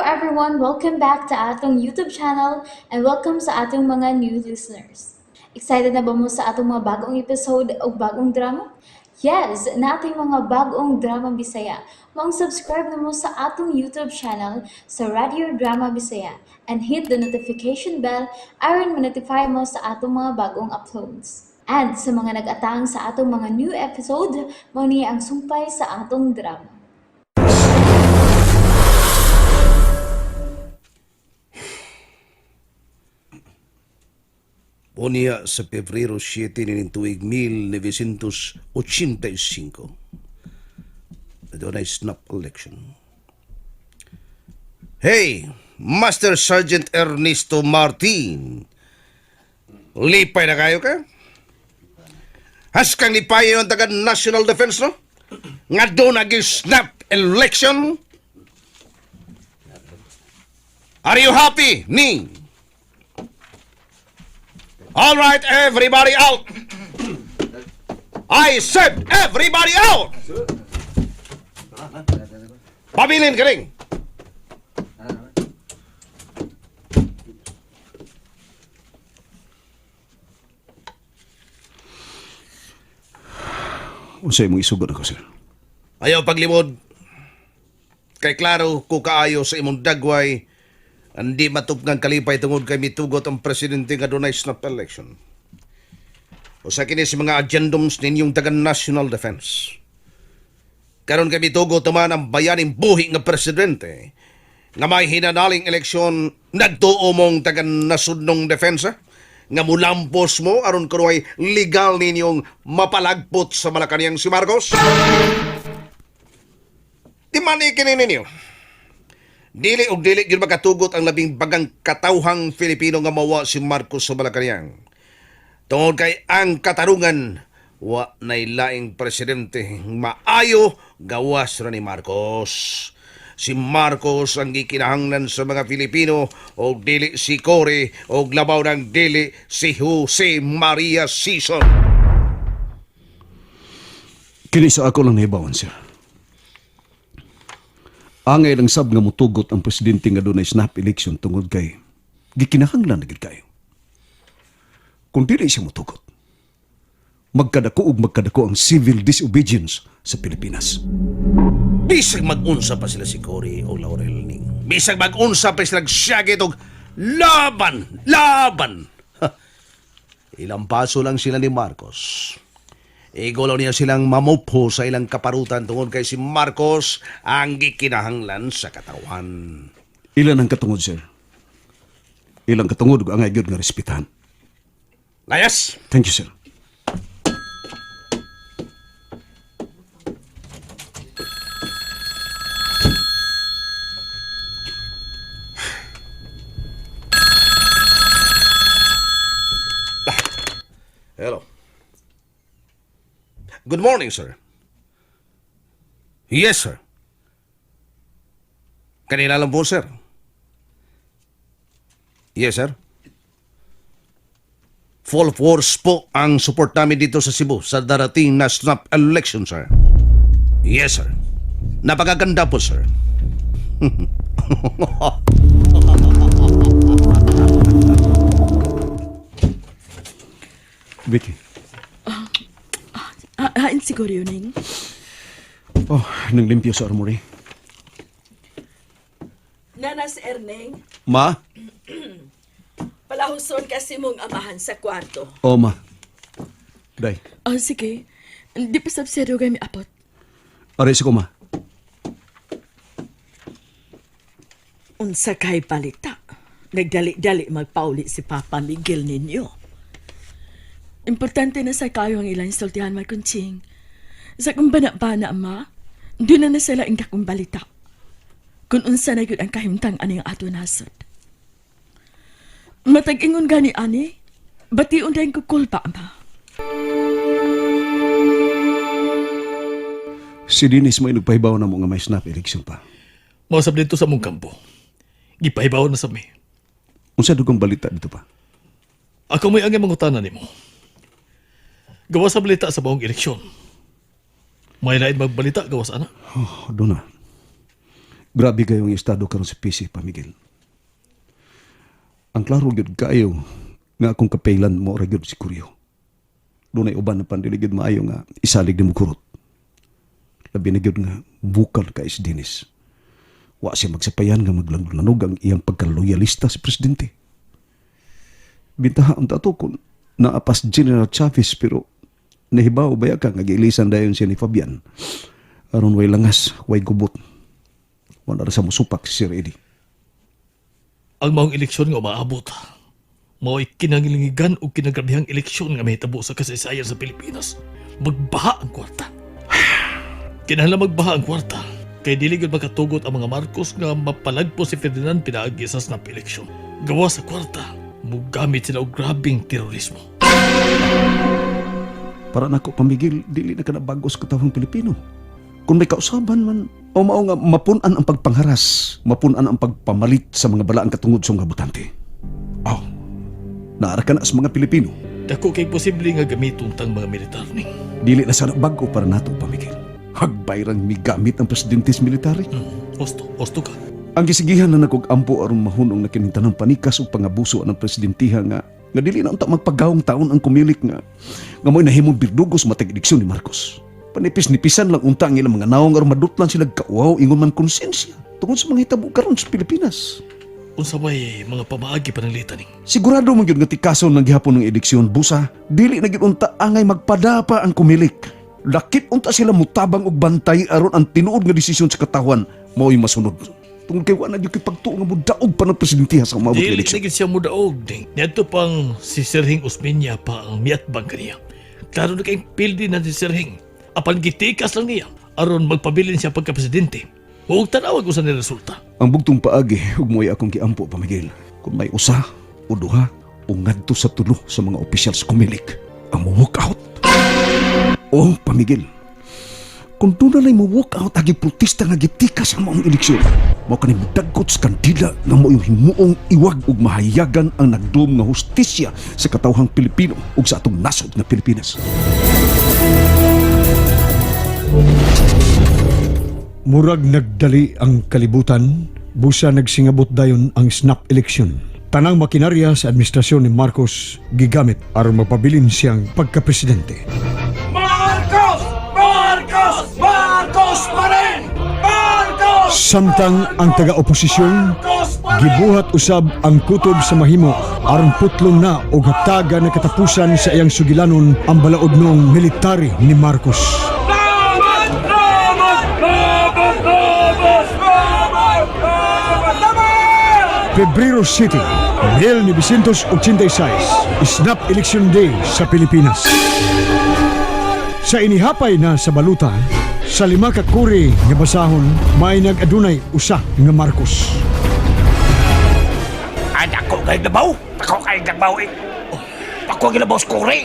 everyone! Welcome back to atong YouTube channel and welcome sa atong mga new listeners. Excited na ba mo sa atong mga bagong episode o bagong drama? Yes, nating mga bagong drama Bisaya. Maong subscribe na mo sa atong YouTube channel sa Radio Drama Bisaya and hit the notification bell aron ma-notify mo sa atong mga bagong uploads. And sa mga nag-atang sa atong mga new episode, mao ni ang sumpay sa atong drama. Unya sa Pebrero 7 nining tuig 1985. Doon ay snap election. Hey, Master Sergeant Ernesto Martin. Lipay na kayo ka? Haskang lipay ang taga National Defense, no? Nga doon naging snap election? Are you happy, Ning? All right, everybody out. I said everybody out. Pabilin ka rin. Unsay imong isugod ako, sir? Ayaw paglimod. Kay klaro ko kaayo sa imong dagway, hindi matupngang kalipay tungod kay mitugot ang presidente nga dunay snap election. O sa kini sa mga agendums ninyong taga National Defense. Karon kay mitugot naman ang bayaning buhi nga presidente nga may hinanaling eleksyon nagtuo mong taga nasudnong depensa nga mulampos mo aron kunuhay legal ninyong mapalagpot sa Malacanang si Marcos? Di man ikinin ninyo. Dili og dili gyud makatugot ang labing bagang katawhang Filipino nga mawa si Marcos sa Malacanang. Tungod kay ang katarungan wa nay laing presidente maayo gawas ra ni Marcos. Si Marcos ang gikinahanglan sa mga Filipino og dili si Cory og labaw ng dili si Jose Maria Sison. Kini sa ako lang nahibawan, sir. Angay lang sab nga mutugot ang presidente nga dunay snap election tungod kay gikinahanglan na gid kayo. Kung dili siya mutugot, magkadako og magkadako ang civil disobedience sa Pilipinas. Bisag mag-unsa pa sila si Cory o Laurel Ning. Bisag mag-unsa pa sila syagit og laban, laban. Ha. Ilang paso lang sila ni Marcos. Igolaw niya silang mamupho sa ilang kaparutan tungod kay si Marcos ang gikinahanglan sa katawan. Ilan ang katungod, sir? Ilang katungod ug angay gyud nga respetahan. Layas! Thank you, sir. Hello. Good morning, sir. Yes, sir. Kanila lang po, sir. Yes, sir. Full force po ang support namin dito sa Cebu sa darating na snap election, sir. Yes, sir. Napakaganda po, sir. Vicky. Ah, hain siguro yun, Ning. Oh, nanglimpyo sa armory. Nanas Erneng, Ma? palahuson kasi mong amahan sa kwarto. Oh, ma. Day. Oh, sige. Hindi pa sab sero kami apot. Aray sa ko, ma. Unsa kay palita. Nagdali-dali magpauli si Papa Miguel ninyo. Importante na sa kayo ang ilang sultihan, Marconching. Sa kung bana-bana, ma, doon na na sila ang dakong balita. Kung unsa na yun ang kahimtang aning ato nasod. Matag-ingon gani, ani, bati unday kukulpa, ma. Si Dennis may nagpahibaw na mo nga may snap election pa. Mausap dito sa mong kampo. Gipahibaw na sa mi. Unsa dugong balita dito pa? Ako may angay mangutana nimo. Gawa sa balita sa buong eleksyon. May lain magbalita gawas ana. Oh, doon na. Grabe kayong estado karon sa PC, Pa Miguel. Ang klaro gyud kayo nga akong kapailan mo ra gyud si Kuryo. Dunay uban na pandili gyud maayo nga isalig nimo kurot. Labi na gyud nga bukal kay si Dennis. Wa siya magsapayan nga maglanglanog ang iyang pagkaloyalista sa presidente. Bintaha ang tato kung naapas General Chavez pero nahibaw ba ka nga giilisan dayon siya ni Fabian. Aron way langas, way gubot. Wala ra sa musupak si Sir Eddie. Ang maong eleksyon nga umaabot. Mao'y kinangilingigan o kinagrabihang eleksyon nga mahitabo sa kasaysayan sa Pilipinas. Magbaha ang kwarta. Kinahanglan magbaha ang kwarta. Kay dili gyud makatugot ang mga Marcos nga mapalagpo si Ferdinand pinaagi sa snap election. Gawa sa kwarta, mugamit sila og grabeng terorismo. Para nako pamigil, dili na ka na bagos katawang Pilipino. Kung may kausaban man, o mao nga mapun-an ang pagpangharas, mapun-an ang pagpamalit sa mga balaang katungod sa mga botante. Oh, naara ka na sa mga Pilipino. Dako kay posible nga gamiton tang mga militar ni. Dili na sana bago para nato pamigil. Hagbay rang migamit ang presidente sa military. Osto, osto ka. Ang gisigihan na nagog ampo aron mahunong na kinintanang panikas ug pangabuso ang presidentiha nga nga dili na unta magpagawong taon ang kumilik nga nga mo'y nahimong birdugo sa matag eleksyon ni Marcos. Panipis-nipisan lang unta ang ilang mga nawong aron madutlan sila kauwaw ingon man konsensya tungod sa mga hitabo karon sa Pilipinas. Unsa may mga pamaagi pananglitan ning. Sigurado man gyud nga tikason ng gihapon ng eleksyon busa, dili na gyud unta angay magpadapa ang kumilik. Lakip unta sila mutabang og bantay aron ang tinuod nga desisyon sa katawan mao'y masunod. Tungod kay wa na gyud kay pagtuo nga modaog pa ng presidente sa umaabot nga Dili eleksyon. na gyud siya mudaog ding. Niadto pang si Serhing Osmeña pa ang miatbang kaniya. Klaro na kayong pildi na si Serhing. Apan gitikas lang niya aron magpabilin siya pagka-presidente. Huwag tanawag usa ni resulta. Ang bugtong paagi ug mo'y akong giampo pa Miguel. Kung may usa o duha o ngadto sa tulo sa mga opisyal sa kumilik ang mo walk out. Oh, pamigil. Kung doon na mo walk out agi protesta nga gitikas ang maong eleksyon. Mao kani dagkot sa kandila nga mo yung himuong iwag ug mahayagan ang nagdum nga hustisya sa katawhang Pilipino ug sa atong nasod nga Pilipinas. Murag nagdali ang kalibutan, busa nagsingabot dayon ang snap election. Tanang makinarya sa administrasyon ni Marcos gigamit aron mapabilin siyang pagkapresidente. Marcos! Marcos! Marcos pa rin! Marcos! Samtang ang taga-oposisyon Marcos pa rin! gibuhat usab ang kutob sa mahimo aron putlon na og hataga na katapusan sa iyang sugilanon ang balaodnong military ni Marcos. Laban! Laban! Laban! Laban! Laban! Laban! Laban! Pebrero City, 1986, Snap Election Day sa Pilipinas. Sa inihapay na sa baluta, sa lima ka kuri nga basahon, may nag-adunay usa nga Marcos. Ay, dako kay labaw! Dako kay labaw eh! Dako kay labaw sa kuri!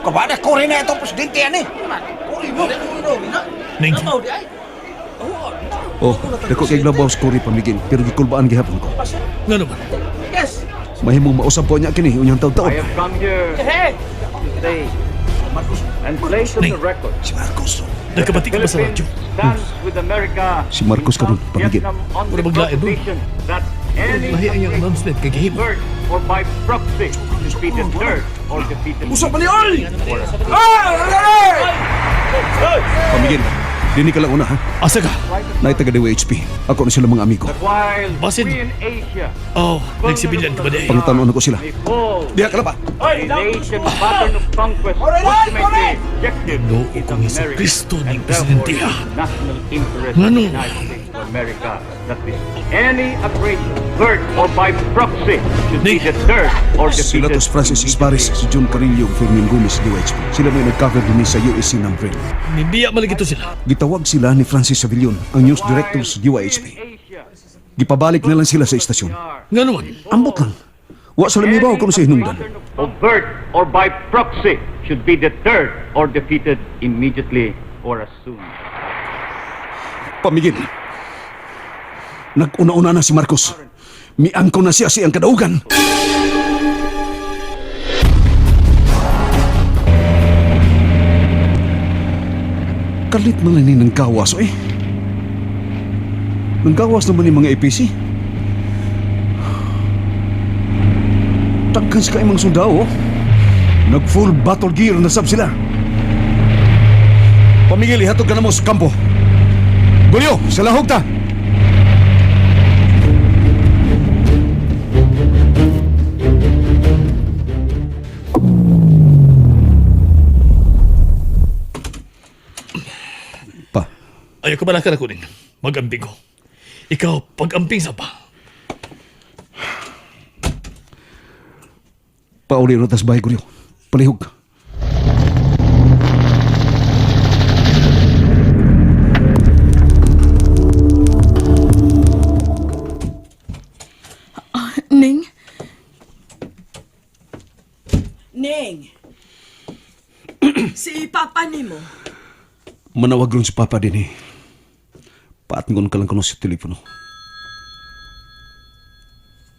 Kabada kuri na itong presidente yan eh! Kuri mo! Ning, Oh, dako kay labaw sa kuri pamigil pero gikulbaan gihapon ko. nga naman. Mahimong mausab ko niya kini unyang taud-taod. I have come here to say and place on the record Si Marcos. Nagkabati ka ba sa radyo? stands with America Si Marcos karon pamigil. Vietnam on Wala the maglain doon. proposition that any Lahi ang iyang announcement kay gihimo. third or by proxy should be deterred or defeated. Pamigil. Dini ka lang una ha. Asa ka? Nay taga DWHP. Ako na sila mga amigo. While Basin. we in Asia Oh, nagsibilyan ka ba di? Pangutanon ko sila. may fall Diha ka na ba? a nation pattern of conquest ultimately objective Noo is kong Hesus America Kristo ning and therefore presidente, it ha? is national interest of the Ngano? United States of America that this any aggression, third or by proxy, should be Nick. deterred or Sila defeated tos Francis Isbares, si John Carillo, ug Fermin Gomez, DWHP. Sila may nag-cover din sa USC Nambrel. Nibiya malagi to sila. Gitawag sila ni Francis Savillon, ang news director sa DYHP. Asia Gipabalik na lang sila sa istasyon. Nga naman. Ambot lang. Wa sa lamibaw kung sa hinungdan. overt or by proxy should be deterred or defeated immediately or as soon. Pamigil. Nag-una-una na si Marcos. Miangko na siya siyang kadaugan. Kalit man lang ni ng kawas, eh. Nanggawas naman yung mga APC. Daghan sa kaimang sundao. Oh. Nag full battle gear na sab sila. Pamigil, ihatod ka na mo sa kampo. Gulyo, sa lahog ta! Pa, Ayaw ko balaka na kunin. Mag-amping ko. Ikaw, pag-amping sa pa. pauli na tas bahay, Gulyo. Palihog. Ning? Ning! Si Papa nimo. Manawag ron si Papa din eh. Paatngon ka lang kuno sa telepono.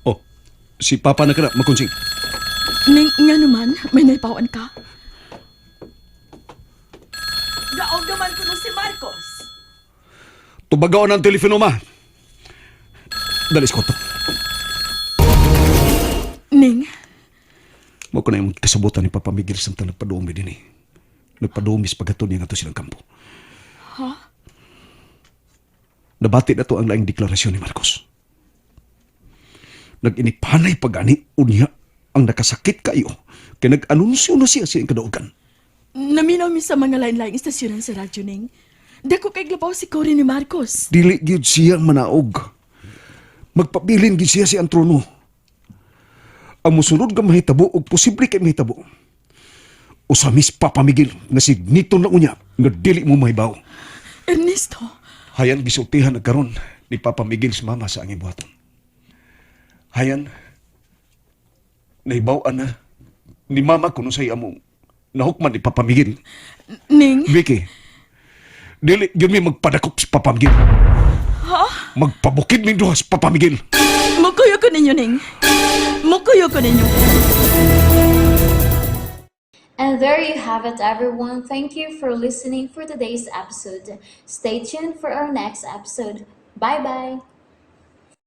Oh, si Papa na kana, makonsing. Ning, nga naman, may naipawan ka. Daog naman kuno si Marcos. Tubagaw ang telepono, ma. Dali sa kwarto. Ning, Mo ko na yung kasabutan ni Papa Miguel samtang nagpaduomi din eh. Nagpaduomi sa paghatod niya ngadto silang kampo. Ha? Nabati na to ang laing deklarasyon ni Marcos. Nag-inipanay pag-ani unya ang nakasakit kayo kay nag-anunsyo na siya sa iyang kadaugan. Naminaw mi sa mga lain-laing istasyonan sa radyo, Ning. Dako kay glabaw si Cory ni Marcos. Dili gyud siya manaog. Magpabilin gyud siya si ang trono. Ang musunod nga mahitabo og posible kay mahitabo. Usamis Papa Miguel nga signito na unya nga dili mo mahibaw. Ernesto, Hayan gisultihan na karon ni Papa Miguel sa mama sa anging buhaton. Hayan nahibaw na ni mama kuno say among nahukman ni Papa Miguel. Ning, Vicky, dili gyud mi magpadakop si Papa Miguel. Ha? Magpabukid ning duha si Papa Miguel. Mukuyo ko ninyo, Ning. Mukuyo ko ninyo. And there you have it, everyone. Thank you for listening for today's episode. Stay tuned for our next episode. Bye bye.